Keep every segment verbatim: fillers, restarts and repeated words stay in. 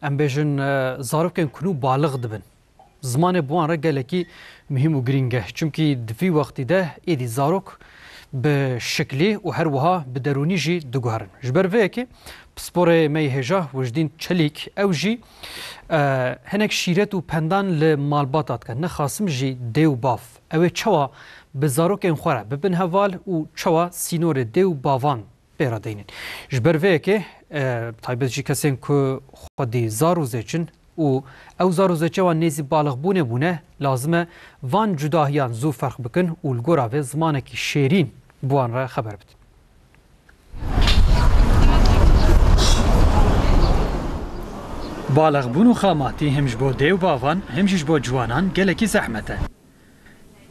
em bêjin, e, zarokên ku nû balix dibin. Zimanê bi wan re gelekî muhîm û girîng e. Çimkî di vî wextî de êdî zarok bi şiklî û her wiha bi derûnî jî diguherin. Ji ber vê yekê pisporê me yê hêja Wijdîn Çelîk, ew jî, e, hinek şîret û pendan li malbata dike. Ne xasim jî dê û bav. Ew ê çawa bi zarokên xwe re bibin heval û çawa sînorê dê û bavan pê re deynin. Ji ber vê yekê, e, taybet jî kesên ku xwedî zar û zêç in û ew zar û zêçê wan nêzî balixbûnê bûne, lazim e van cudahiyan zû ferq bikin û li gora vê zimanekî şêrîn bi wan re xeber bidin. Balixbûn û xamatî him ji bo dê û bavan, him jî ji bo ciwanan gelekî zehmet e.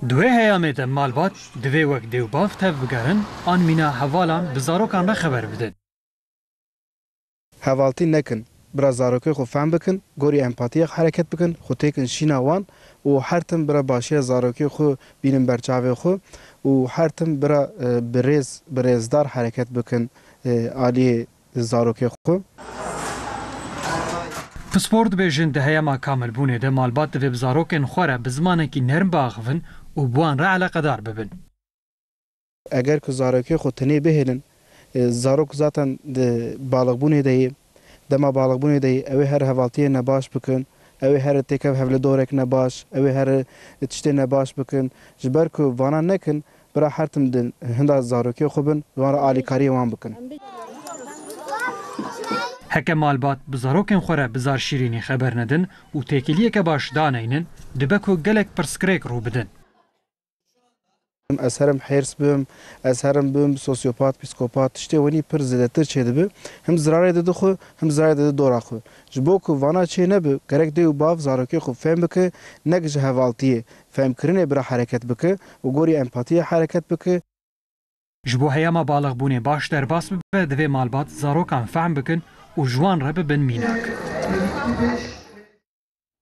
Di wê heyamê de malbat divê wek dê û bav tev bigerin, an mîna hevalan bi zarokan re xeber bidin. Hevaltî nekin, bira zarokê xwe fehm bikin, gorî empatiyê xwe hereket bikin, xwe têkin şîna wan û her tim bira başiya zarokê xwe bînin ber çavê xwe û her tim bira, e, bi rêz, bi rêzdar hereket bikin, e, aliyê zarokê xwe. Pispor dibêjin di heyama kamilbûnê de malbat divê bi zarokên xwe re bi zimanekî nerm biaxivin û bi wan re eleqedar bibin. Eger ku zarokê xwe tenê bihêlin, e, zarok zaten di balixbûnê de yê, dema balixbûnê de yê, ew ê her hevaltiyê nebaş bikin, ew ê her têkev hevlidorek nebaş, ew ê her tiştê nebaş bikin. Ji ber ku vana nekin, bira her tim di hinda zarokê xwe bin, wan re alîkariyê wan bikin. Heke malbat bi zarokên xwe re bi zar şîrînî xeber nedin û têkiliyeke baş daneynin, dibe ku gelek pirsgirêk rû bidin. Ez herim hêrs bim, ez herim bim sosyopat, psîkopat, tiştê wenî pir zêdetir çêdibe. Him zirarê dide xwe, him zirarê dide dora xwe. Ji bo ku vana çê nebe, gerek dê û bav zarokê xwe fêm bike, nek ji hevaltiyê, fêmkirinê bira hereket bike û gorî empatiyê hereket bike. Ji bo heyama balixbûnê baş derbas bibe, divê malbat zarokan fehm bikin û ji wan re bibin mînak.